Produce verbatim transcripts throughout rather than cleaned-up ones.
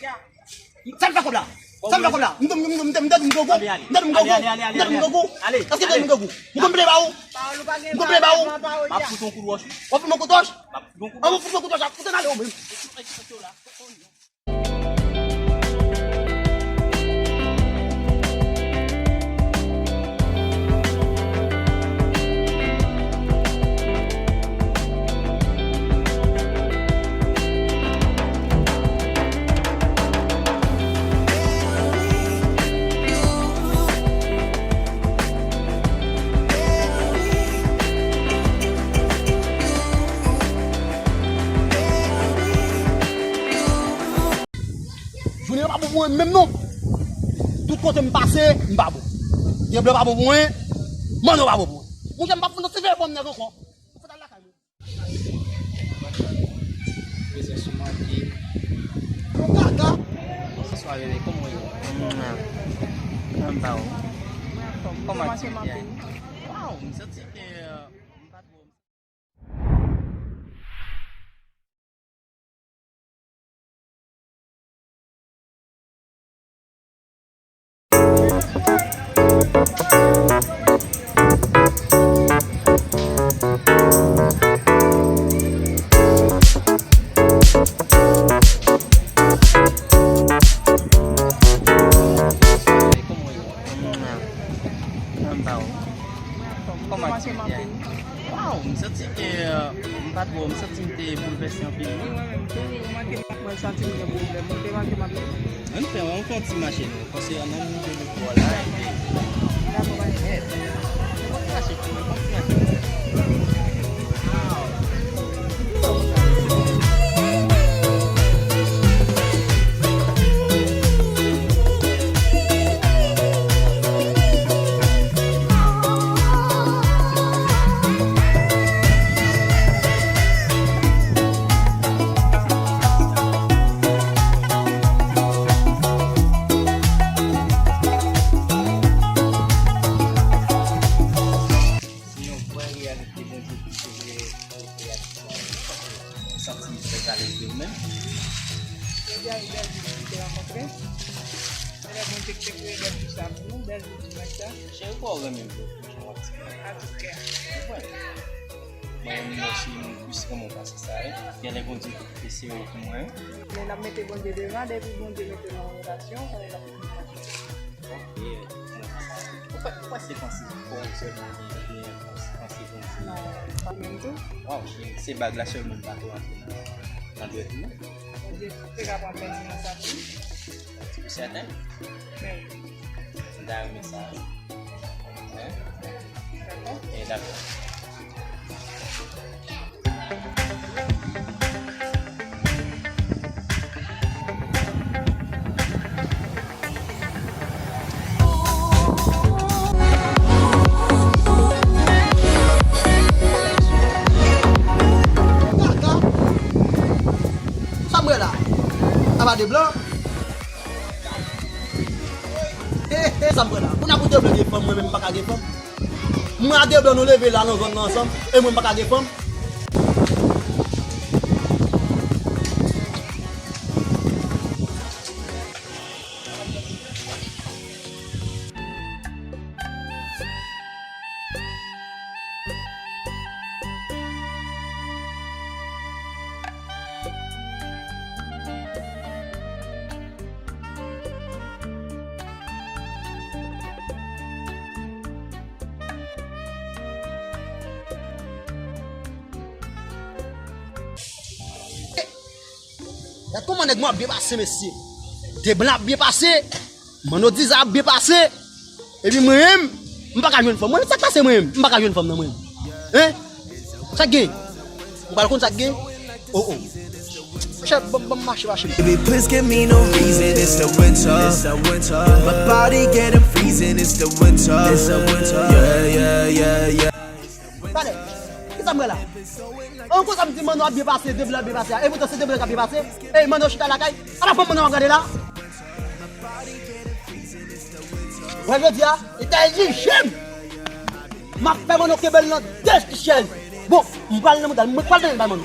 Sa m fè kòb la? Sa m fè kòb la? M te, m te, m te, m te di m gangou. M te di m gangou. M te di m gangou. Èske m te di m gangou? M konn plede ba ou. M konn plede ba ou. M ap fout yon kout wòch, wi. W ap fout yon kout wòch? M ap fout yon kout wòch. An, w ap fout yon kout wòch la. Fout ann ale ou menm. Jounen an pa bon pou mwen menm non. Tout kote m pase, m pa bon. Deblan pa bon pou mwen, Manno pa bon pou mwen. Monchè, m p ap fè yon ti veye bòn nèg ankò. Fòk al lakay mwen. Prezans ou manke. Yon kaka. Bonswa, bebe, kòman w ye? Mwen anba ou. Kòman ti byen? Waw, m santi ke, euh, m pa twò. Kòman ti byen? Waw, m santi ke, euh, m pa twò, m santi m te boulvèse anpil, wi. Wi, mwen menm tou, ou manke m, mwen santi m gen pwoblèm. Ou te manke m anpil. Ann fè, ann fè yon ti mache, non? Paske an nan moun de lòt bò la, epi dakò, pa gen nèt. Yon ti mache tou, yon ti mache. Se yon vrè reyalite Bondye ki sove, sove a. Ou santi m trè alèz de ou menm? Jodi a, e bèl jou nou te rankontre. Se lè Bondye ki te kreye bèl jou sa pou nou, bèl jou dimanch sa. Cheri, ou kwè w renmen m vre, jan w ap di m nan? A tout kè. Ou kwè? Mwen menm, mwen cheri, m plis renmen w pase sa, wi. Genlè Bondye ki te sere w pou mwen. Men n ap mete Bondye devan, depi Bondye mete nou an relasyon, konnen n ap Ok. Ou kwè, ou kwè se panse kò w sèlman ki gen panse, panse Bondye? Non, pa menm tou. Waw, cheri, se bag la sèlman m pa ko rantre nan, nan dwèt ou, non. Bondye te ka pran pèdi nan sa tou. Ou sèten? Men wi. M ta renmen sa. Hein? Dakò. Eh, dakò. Sa m wè la? Apa de blan? He, he, sa m wè la? Kounye a pou de blan gen fanm, mwen menm m pa ka gen fanm. Mwen a de blan nou leve la nan zòn nan ansanm, e mwen m pa ka gen fanm. Gad kòman nèg mwen ap byen pase, mesye. De blan ap byen pase. Manno Diza ap byen pase. Epi mwen menm, m pa ka jwenn fanm. Mwen menm, sa k pase mwen menm? M pa ka jwenn fanm nan mwen menm. Hein? Sa k gen? Ou pral konn sa k gen? Oh, oh. Monchè, ban m, ban m mache, mache. Baby, please give me no reason, it's the winter. My body getting freezing, it's the winter. It's the winter. Yeah, yeah, yeah, yeah. Talè, kisa m wè la? An, konsa m di Manno ap byen pase, de blan ap byen pase a. E poutan se de blan k ap byen pase. Ey, Manno chita lakay. Apa fanm Manno ap gade la? Wè jodi a, li ta egzije m. M ap fè Manno kenbe l nan de chèz. Bon, m pral nan mouda, m pral nan mouda Manno.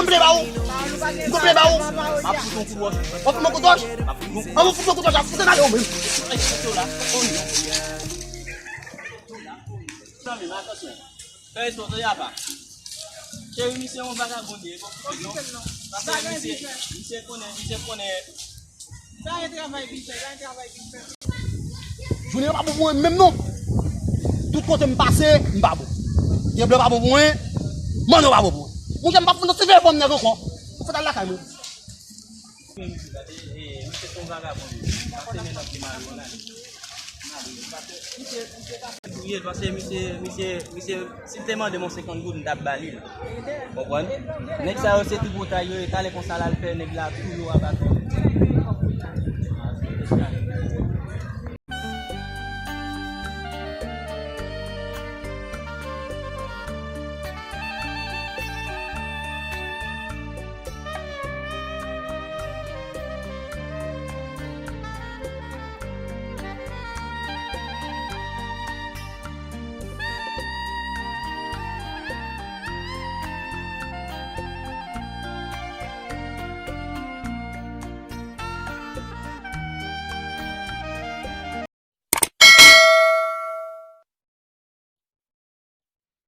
konn ple ba ou. M konn ple ba ou. M ap fout yon kout wòch. W ap fout yon kout wòch? M ap fout yon kout wòch. An, w ap fout yon kout wòch, ap fout ale ou menm. Ay, soti la. Zanmi m, atansyon. Fè respè w, tande apa. Cheri, misye yon vagabon li ye, bon, non. Paske misye, misye konnen, misye konnen. Sa e travay vin fè, sa e travay vin fè. Jounen an pa bon pou mwen menm non. Tout kote m pase, m pa bon. Gen blan pa bon pou mwen, manno pa bon pou mwen. Monchè, m pa fout nan seve fò m nèg ankò. Ou fèt al lakay mwen. Misye se yon vagabon li. Pase men nan pye mari w la. Touye l, paske misye, misye, misye, si l te mande m yon senkant goud, m t ap ba li l. Konprann? Nèg sa yo se tripotay yo ye, talè konsa l al fè nèg la touye w aba tou.